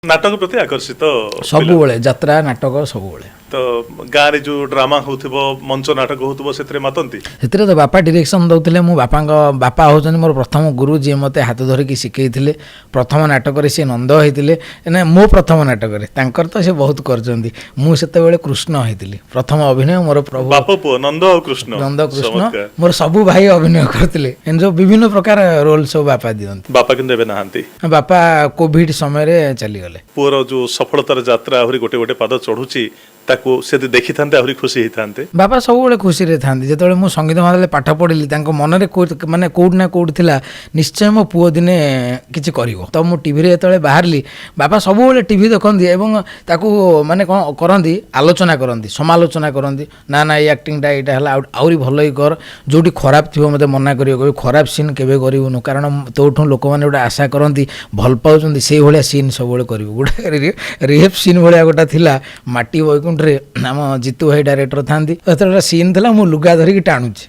ନାଟକ ପ୍ରତି ଆକର୍ଷିତ ପିଲା। ସବୁବେଳେ ଯାତ୍ରା, ନାଟକ ସବୁବେଳେ। ତ ଗାଁରେ ଯୋଉ ଡ୍ରାମା ହଉଥିବ, ମଞ୍ଚ ନାଟକ ହଉଥିବ, ସେଥିରେ ମାତନ୍ତି? ସେଥିରେ ତ ବାପା ଡିରେକ୍ସନ୍ ଦେଉଥିଲେ। ମୁଁ ବାପାଙ୍କ, ବାପା ହେଉଛନ୍ତି ମୋର ପ୍ରଥମ ଗୁରୁ, ଯିଏ ମୋତେ ହାତ ଧରିକି ଶିଖେଇଥିଲେ। ପ୍ରଥମ ନାଟକରେ ସିଏ ନନ୍ଦ ହେଇଥିଲେ ନା, ମୋ ପ୍ରଥମ ନାଟକରେ। ତାଙ୍କର ତ ସେ ବହୁତ କରିଛନ୍ତି। ମୁଁ ସେତେବେଳେ କୃଷ୍ଣ ହେଇଥିଲି, ପ୍ରଥମ ଅଭିନୟ ମୋର ପ୍ରଭୁ। ବାପ ପୁଅ, ନନ୍ଦ ଆଉ କୃଷ୍ଣ। ନନ୍ଦ କୃଷ୍ଣ। ଚମତ୍କାର। ମୋର ସବୁ ଭାଇ ଅଭିନୟ କରିଥିଲେ। ଏମିତି ସବୁ ବିଭିନ୍ନ ପ୍ରକାର ରୋଲ୍ ସବୁ ବାପା ଦିଅନ୍ତି। ବାପା କିନ୍ତୁ ଏବେ ନାହାନ୍ତି। ବାପା କୋଭିଡ ସମୟରେ ଚାଲିଗଲେ। ପୁଅର ଯୋଉ ସଫଳତାର ଯାତ୍ରା ଆହୁରି ଗୋଟେ ଗୋଟେ ପାଦ ଚଢୁଛି, ତାକୁ ସେ ଯଦି ଦେଖିଥାନ୍ତେ ଆହୁରି ଖୁସି ହେଇଥାନ୍ତେ। ବାପା ସବୁବେଳେ ଖୁସିରେ ଥାନ୍ତି। ଯେତେବେଳେ ମୁଁ ସଙ୍ଗୀତ ମହାବିଦ୍ୟାଳୟରେ ପାଠ ପଢ଼ିଲି, ତାଙ୍କ ମନରେ ମାନେ କୋଉଠି ନା କୋଉଠି ଥିଲା, ନିଶ୍ଚୟ ମୋ ପୁଅ ଦିନେ କିଛି କରିବ। ତ ମୁଁ ଟିଭିରେ ଯେତେବେଳେ ବାହାରିଲି, ବାପା ସବୁବେଳେ ଟିଭି ଦେଖନ୍ତି ଏବଂ ତାକୁ ମାନେ କ'ଣ କରନ୍ତି, ଆଲୋଚନା କରନ୍ତି, ସମାଲୋଚନା କରନ୍ତି। ନା ନା, ଏଇ ଆକ୍ଟିଂଟା ଏଇଟା ହେଲା, ଆଉ ଆହୁରି ଭଲ ହେଇ କର। ଯେଉଁଠି ଖରାପ ଥିବ ମୋତେ ମନା କରିବ, କହିବେ ଖରାପ ସିନ୍ କେବେ କରିବୁନୁ, କାରଣ ତୋଠୁ ଲୋକମାନେ ଗୋଟେ ଆଶା କରନ୍ତି, ଭଲ ପାଉଛନ୍ତି, ସେଇଭଳିଆ ସିନ୍ ସବୁବେଳେ କରିବୁ। ଗୋଟେ ରେପ୍ ସିନ୍ ଭଳିଆ ଗୋଟେ ଥିଲା ମାଟି ବୈକୁଣ୍ଠରେ, ଆମ ଜିତୁ ଭାଇ ଡାଇରେକ୍ଟର ଥାନ୍ତି। ସେତେବେଳେ ଗୋଟେ ସିନ୍ ଥିଲା, ମୁଁ ଲୁଗା ଧରିକି ଟାଣୁଛି,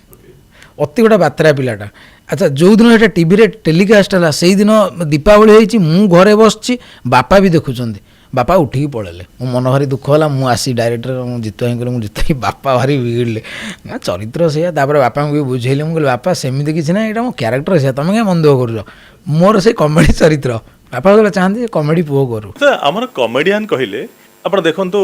ଅତି ଗୋଟେ ବାତ୍ରା ପିଲାଟା। ଆଚ୍ଛା, ଯେଉଁଦିନ ଏଇଟା ଟିଭିରେ ଟେଲିକାଷ୍ଟ ହେଲା, ସେଇଦିନ ଦୀପାବଳି ହେଇଛି। ମୁଁ ଘରେ ବସିଛି, ବାପା ବି ଦେଖୁଛନ୍ତି। ବାପା ଉଠିକି ପଳେଇଲେ। ମୋ ମନ ଭାରି ଦୁଃଖ ହେଲା। ମୁଁ ଆସି ଡାଇରେକ୍ଟର ମୁଁ ଜିତୁ ଭାଇ କହିଲି, ମୁଁ ଜିତୁ ଭାଇ, ବାପା ଭାରି ବିଗିଡ଼ିଲେ। ନା, ଚରିତ୍ର ସେଇଆ। ତାପରେ ବାପାଙ୍କୁ ବି ବୁଝେଇଲି। ମୁଁ କହିଲି, ବାପା, ସେମିତି କିଛି ନାହିଁ, ଏଇଟା ମୋ କ୍ୟାରେକ୍ଟର ସେଇଆ, ତମେ କାଇଁ ମନ ଦୁଃଖ କରୁଛ? ମୋର ସେଇ କମେଡ଼ି ଚରିତ୍ର। ବାପା ଯେତେବେଳେ ଚାହାନ୍ତି କମେଡ଼ି ପୁଅ କରୁ। ତ ଆମର କମେଡିଆନ କହିଲେ ଆପଣ ଦେଖନ୍ତୁ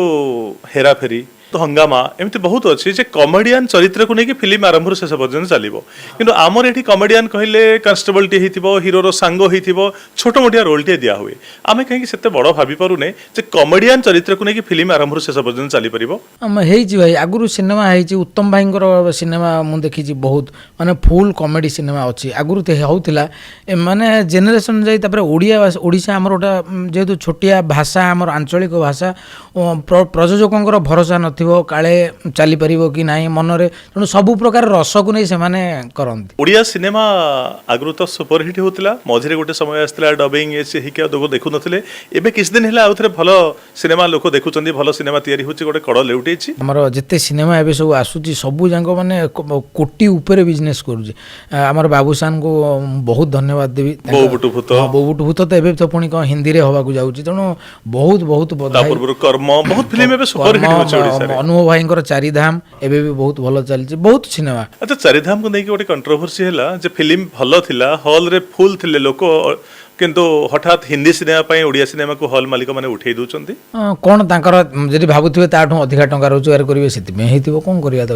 ହେରାଫେରି, ତ ହଙ୍ଗାମା, ଏମିତି ବହୁତ ଅଛି ଯେ କମେଡିଆନ ଚରିତ୍ରକୁ ନେଇକି ଫିଲ୍ମ ଆରମ୍ଭରୁ ଶେଷ ପର୍ଯ୍ୟନ୍ତ ଚାଲିବ। କିନ୍ତୁ ଆମର ଏଠି କମେଡିଆନ କହିଲେ କନଷ୍ଟେବଲଟିଏ ହେଇଥିବ, ହିରୋର ସାଙ୍ଗ ହେଇଥିବ, ଛୋଟ ମୋଟିଆ ରୋଲଟିଏ ଦିଆ ହୁଏ। ଆମେ କାହିଁକି ସେତେ ବଡ଼ ଭାବି ପାରୁନେ ଯେ କମେଡିଆନ ଚରିତ୍ରକୁ ନେଇକି ଫିଲ୍ମ ଆରମ୍ଭରୁ ଶେଷ ପର୍ଯ୍ୟନ୍ତ ଚାଲିପାରିବ? ଆମ ହେଇଛି ଭାଇ, ଆଗରୁ ସିନେମା ହେଇଛି। ଉତ୍ତମ ଭାଇଙ୍କର ସିନେମା ମୁଁ ଦେଖିଛି ବହୁତ, ମାନେ ଫୁଲ୍ କମେଡ଼ି ସିନେମା ଅଛି। ଆଗରୁ ତ ହେଉଥିଲା। ଏ ମାନେ ଜେନେରେସନ୍ ଯାଇ ତାପରେ ଓଡ଼ିଆ ଓଡ଼ିଶା ଆମର ଗୋଟେ ଯେହେତୁ ଛୋଟିଆ ଭାଷା, ଆମର ଆଞ୍ଚଳିକ ଭାଷା, ପ୍ରଯୋଜକଙ୍କର ଭରସା ନଥିବ କାଳେ ଚାଲିପାରିବ କି ନାହିଁ ମନରେ। ତେଣୁ ସବୁ ପ୍ରକାର ରସକୁ ନେଇ ସେମାନେ କରନ୍ତି। ଓଡ଼ିଆ ସିନେମା ଆଗରୁ ତ ସୁପରହିଟ୍ ହେଉଥିଲା। ମଝିରେ ଗୋଟେ ସମୟ ଆସିଥିଲା, ଡବିଂ ଏ ହେଇକି ଆଉ ଲୋକ ଦେଖୁନଥିଲେ। ଏବେ କିଛି ଦିନ ହେଲା ଆଉ ଥରେ ଭଲ ସିନେମା ଲୋକ ଦେଖୁଛନ୍ତି, ଭଲ ସିନେମା ତିଆରି ହେଉଛି, ଗୋଟେ କଡ଼ ଲେଉଟେଇଛି। ଆମର ଯେତେ ସିନେମା ଏବେ ସବୁ ଆସୁଛି, ସବୁ ଯାକ ମାନେ କୋଟି ଉପରେ ବିଜନେସ୍ କରୁଛି। ଆମର ବାବୁସାନଙ୍କୁ ବହୁତ ଧନ୍ୟବାଦ ଦେବି। ବୋଉ ବୁଟୁ ଭୂତ। ହଁ, ବୋଉ ବୁଟୁ ଭୂତ ତ ଏବେ ତ ପୁଣି କ'ଣ ହିନ୍ଦୀରେ ହବାକୁ ଯାଉଛି। ତେଣୁ ବହୁତ ବହୁତ ତା ବଧାଇ। ପୂର୍ବରୁ କର୍ମ, ବହୁତ ଫିଲ୍ମ ଏବେ ସୁପରହିଟ୍ କର୍ମ, ହେଉଛି ଓଡ଼ିଶାରେ। ଅନୁଭବ ଭାଇଙ୍କର ଚାରିଧାମ ଏବେ ବି ବହୁତ ଭଲ ଚାଲିଛି, ବହୁତ ସିନେମା। ଆଚ୍ଛା, ଚାରିଧାମକୁ ନେଇକି ଗୋଟେ କଣ୍ଟ୍ରୋଭର୍ସି ହେଲା ଯେ ଫିଲ୍ମ ଭଲ ଥିଲା, ହଲ୍ରେ ଫୁଲ୍ ଥିଲେ ଲୋକ, କିନ୍ତୁ ହଠାତ୍ ହିନ୍ଦୀ ସିନେମା ପାଇଁ ଓଡ଼ିଆ ସିନେମାକୁ ହଲ୍ ମାଲିକମାନେ ଉଠେଇ ଦଉଛନ୍ତି। ହଁ, କ'ଣ ତାଙ୍କର ଯଦି ଭାବୁଥିବେ ତାଠୁ ଅଧିକା ଟଙ୍କା ରୋଜଗାର କରିବେ, ସେଥିପାଇଁ ହେଇଥିବ। କ'ଣ କରିବା ତାକୁ?